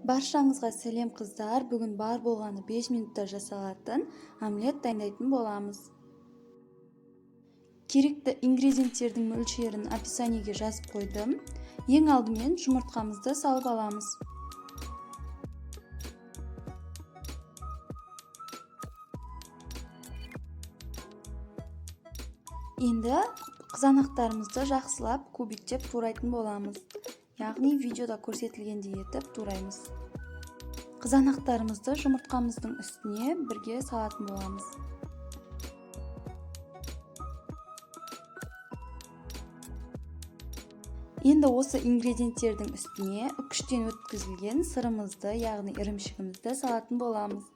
Баршаңызға сәлем, қыздар! Бүгін бар болғаны 5 минутта жасалатын омлет дайындайтын боламыз. Керекті ингредиенттердің мөлшерін описаниеге жазып қойдым. Ең алдымен жұмыртқамызды салып аламыз. Енді қызанақтарымызды жақсылап кубиктеп турайтын боламыз. Яғни видеода көрсетілгендей етіп тураймыз. Қызанақтарымызды жұмыртқамыздың үстіне бірге салатын боламыз. Енді осы ингредиенттердің үстіне үкіштен өткізілген сырымызды, яғни ірімшігімізді салатын боламыз.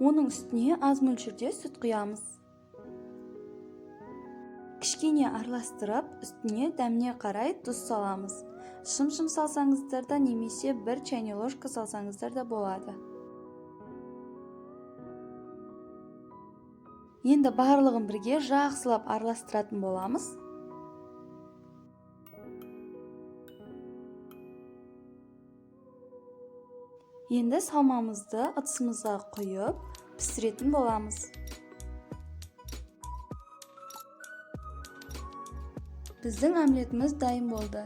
Оның үстіне аз мөлшерде сүт құямыз. Кішкене араластырып, үстіне дәміне қарай тұз саламыз. Шым-шым салсаңыздар да, немесе 1 чайный ложка салсаңыздар да болады. Енді барлығын бірге жақсылап араластыратын боламыз. Енді салмамызды ыдысымызға құйып, пісіретін боламыз. Біздің омлетіміз дайын болды.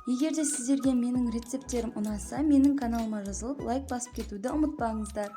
Егер де сіздерге менің рецепттерім ұнаса, менің каналыма жазылып, лайк басып кетуді ұмытпаңыздар.